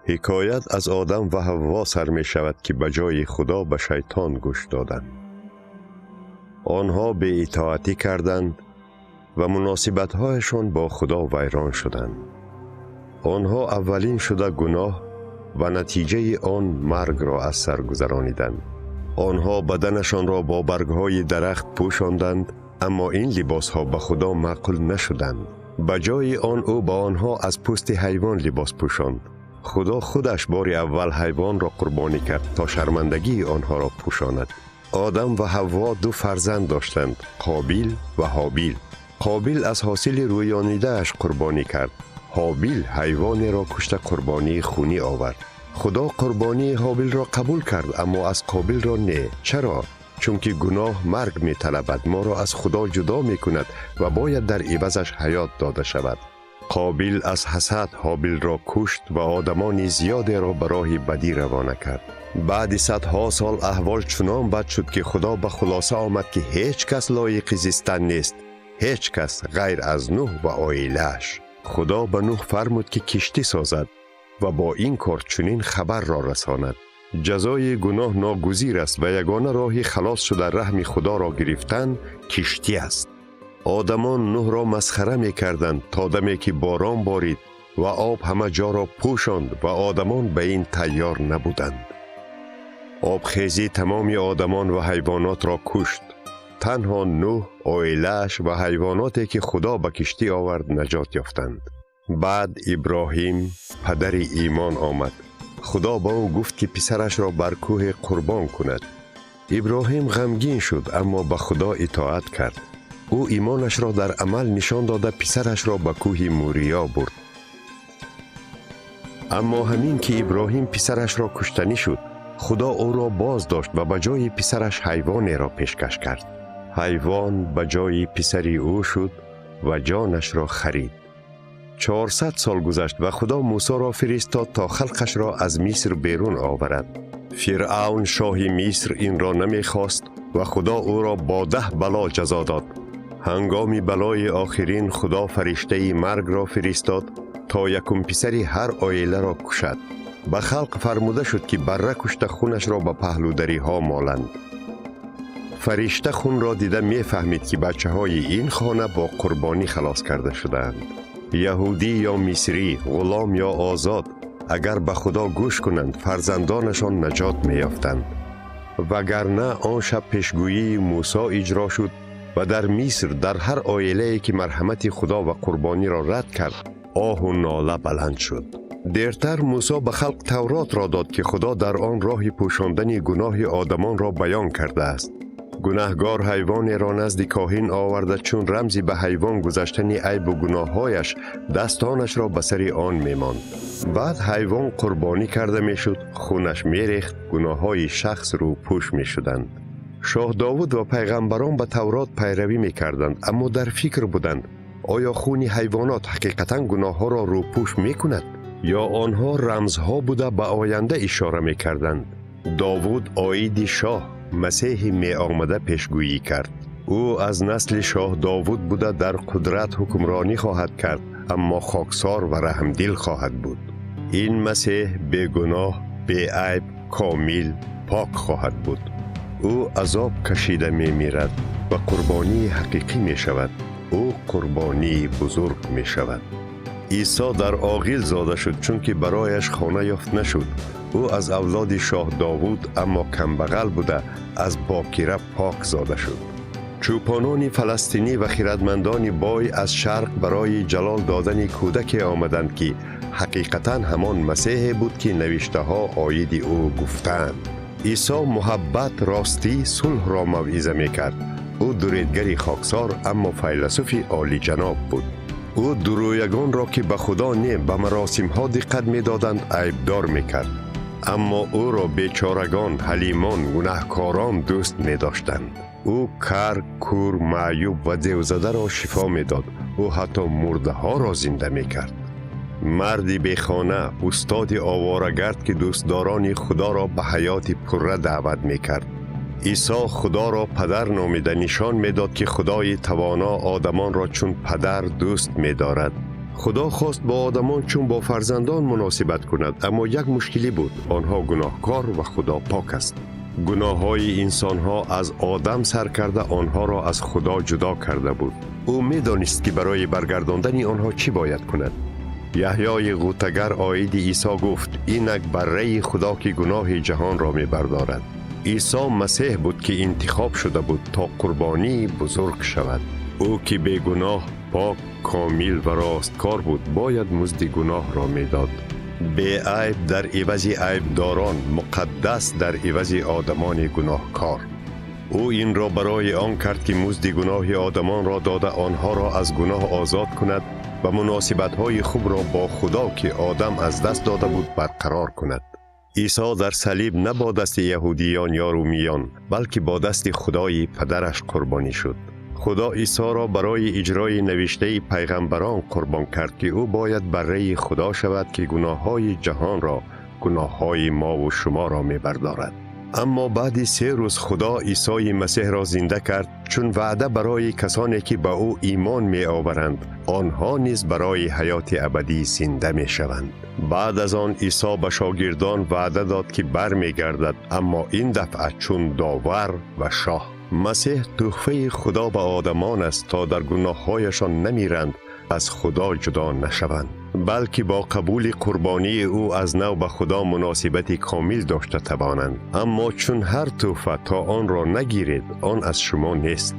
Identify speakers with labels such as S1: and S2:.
S1: Ҳикоят аз Одам ва Ҳавво сар мешавад, ки ба ҷои Худо ба шайтон гӯш доданд. Онҳо беитоатӣ карданд ва муносибатҳояшон бо Худо вайрон шуданд. Онҳо аввалин шуда гуноҳ ва натиҷаи он маргро аз сар гузарониданд. Онҳо баданашонро бо баргҳои дарахт пӯшонданд, аммо ин либосҳо ба Худо маъқул нашуданд. Ба ҷои он ӯ ба онҳо аз пӯсти ҳайвон либос пӯшонд. Худо худаш бори аввал ҳайвонро қурбонӣ кард, то шармандагии онҳоро пӯшонад. Одам ва Ҳавво ду фарзанд доштанд, Қобил ва Ҳобил. Қобил аз ҳосили рӯёнидааш қурбонӣ кард. Ҳобил ҳайвонеро кушта қурбонии хунӣ овард. Худо қурбонии Ҳобилро қабул кард, аммо аз Қобилро не. Чаро? Чунки гуноҳ марг металабад, моро аз Худо ҷудо мекунад ва бояд дар ивазаш ҳаёт дода шавад. Қобил аз ҳасад Ҳобилро кушт ва одамони зиёдеро ба роҳи бадӣ равона кард. Баъди садҳо сол аҳвол чунон бад шуд, ки Худо ба хулоса омад, ки ҳеҷ кас лоиқи зистан нест, ҳеҷ кас ғайр аз Нӯҳ ва оилааш. Худо ба Нӯҳ фармуд, ки киштӣ созад ва бо ин кор чунин хабарро расонад: ҷазои гуноҳ ногузир аст ва ягона роҳи халос шуда раҳми Худоро гирифтан киштӣ аст. Одамон Нӯҳро масхара мекарданд, то даме ки борон борид ва об ҳама ҷоро пӯшонд ва одамон ба ин тайёр набуданд. Обхезӣ тамоми одамон ва ҳайвонотро кушт. Танҳо Нӯҳ, оилааш ва ҳайвоноте, ки Худо ба киштӣ овард, наҷот ёфтанд. Баъд Иброҳим, падари имон, омад. Худо ба ӯ гуфт, ки писарашро бар кӯҳе қурбон кунад. Иброҳим ғамгин шуд, аммо ба Худо итоат кард. Ӯ имонашро дар амал нишон дода, писарашро ба кӯҳи Муриё бурд. Аммо ҳамин ки Иброҳим писарашро куштанӣ шуд, Худо ӯро боз дошт ва ба ҷои писараш ҳайвонеро пешкаш кард. Ҳайвон ба ҷои писари ӯ шуд ва ҷонашро харид. 400 сол гузашт ва Худо Мусоро фиристод, то халқашро аз Миср берун оварад. Фиръавн, шоҳи Миср, инро намехост ва Худо ӯро бо 10 бало ҷазо дод. Ҳангоми балои охирин Худо фариштаи маргро фиристод, то якум писари ҳар оиларо кушад. Ба халқ фармуда шуд, ки барра кушта хунашро ба паҳлӯдариҳо моланд. Фаришта хунро дида мефаҳмид, ки бачаҳои ин хона бо қурбонӣ халос карда шудаанд. Яҳудӣ ё мисрӣ, ғулом ё озод, агар ба Худо гӯш кунанд, фарзандонашон наҷот меёфтанд. Вагарна он шаб пешгӯии Мусо иҷро шуд ва дар Миср дар ҳар оилае, ки марҳамати Худо ва қурбониро рад кард, оҳу нола баланд шуд. Дертар Мусо ба халқ Тавротро дод, ки Худо дар он роҳи пӯшондани гуноҳи одамонро баён кардааст. Гунаҳгор ҳайвонеро назди коҳин оварда, чун рамзи ба ҳайвон гузаштани айбу гуноҳҳояш, дастонашро ба сари он мемонд. Баъд ҳайвон қурбонӣ карда мешуд, хунаш мерехт, гуноҳҳои шахс рӯпӯш мешуданд. Шоҳ Довуд ва пайғамбарон ба Таврот пайравӣ мекарданд, аммо дар фикр буданд, оё хуни ҳайвонот ҳақиқатан гуноҳҳоро рӯпӯш мекунад ё онҳо рамзҳо буда ба оянда ишора мекарданд? Довуд оиди шоҳ, Масеҳи меомада, пешгӯӣ кард. Ӯ аз насли шоҳ Довуд буда, дар қудрат ҳукмронӣ хоҳад кард, аммо хоксор ва раҳмдил хоҳад буд. Ин Масеҳ бегуноҳ, беайб, комил, пок хоҳад буд. Ӯ азоб кашида мемирад ва қурбонии ҳақиқӣ мешавад. Ӯ қурбонии бузург мешавад. Исо дар оғил зода шуд, чунки барояш хона ёфт нашуд. Ӯ аз авлоди шоҳ Довуд, аммо камбағал буда, аз бокира пок зода шуд. Чӯпонони фаластинӣ ва хирадмандони бой аз шарқ барои ҷалол додани кӯдаке омаданд, ки ҳақиқатан ҳамон Масеҳе буд, ки навиштаҳо оиди ӯ гуфтаанд. Исо муҳаббат, ростӣ, сулҳро мавъиза мекард. Ӯ дуредгари хоксор, аммо файласуфи олиҷаноб буд. Ӯ дурӯягонро, ки ба Худо не, ба маросимҳо диққат медоданд, айбдор мекард, аммо ӯро бечорагон, ҳалимон, гунаҳкорон дӯст медоштанд. Ӯ кар, кӯр, маъюб ва девзадаро шифо медод. Ӯ ҳатто мурдаҳоро зинда мекард. Марди бехона, устоди оворагард, ки дӯстдорони Худоро ба ҳаёти пурра даъват мекард. Исо Худоро падар номида нишон медод, ки Худои тавоно одамонро чун падар дӯст медорад. Худо хост бо одамон чун бо фарзандон муносибат кунад, аммо як мушкилӣ буд: онҳо гуноҳкор ва Худо пок аст. Гуноҳҳои инсонҳо аз Одам сар карда онҳоро аз Худо ҷудо карда буд. Ӯ медонист, ки барои баргардондани онҳо чӣ бояд кунад. Яҳёи ғӯтагар оиди Исо гуфт: «Инак барраи Худо, ки гуноҳи ҷаҳонро мебардорад». Исо Масеҳ буд, ки интихоб шуда буд, то қурбонии бузург шавад. Ӯ, ки бегуноҳ, пок, комил ва росткор буд, бояд музди гуноҳро медод. Беайб дар ивази айбдорон, муқаддас дар ивази одамони гуноҳкор. Ӯ инро барои он кард, ки музди гуноҳи одамонро дода, онҳоро аз гуноҳ озод кунад ва муносибатҳои хубро бо Худо, ки Одам аз даст дода буд, барқарор кунад. Исо дар салиб на бо дасти яҳудиён ё румиён, балки бо дасти Худои Падараш қурбонӣ шуд. Худо Исоро барои иҷрои навиштаи пайғамбарон қурбон кард, ки ӯ бояд барраи Худо шавад, ки гуноҳҳои ҷаҳонро, гуноҳҳои мову шуморо мебардорад. Аммо баъди 3 рӯз Худо Исои Масеҳро зинда кард, чун ваъда барои касоне, ки ба ӯ имон меоваранд, онҳо низ барои ҳаёти абадӣ зинда мешаванд. Баъд аз он Исо ба шогирдон ваъда дод, ки бармегардад, аммо ин дафъа чун довар ва шоҳ. Масеҳ тӯҳфаи Худо ба одамон аст, то дар гуноҳҳояшон намиранд, аз Худо ҷудо нашаванд, балки бо қабули қурбонии ӯ аз нав ба Худо муносибати комил дошта тавонанд. Аммо чун ҳар тӯҳфа, то онро нагиред, он аз шумо нест.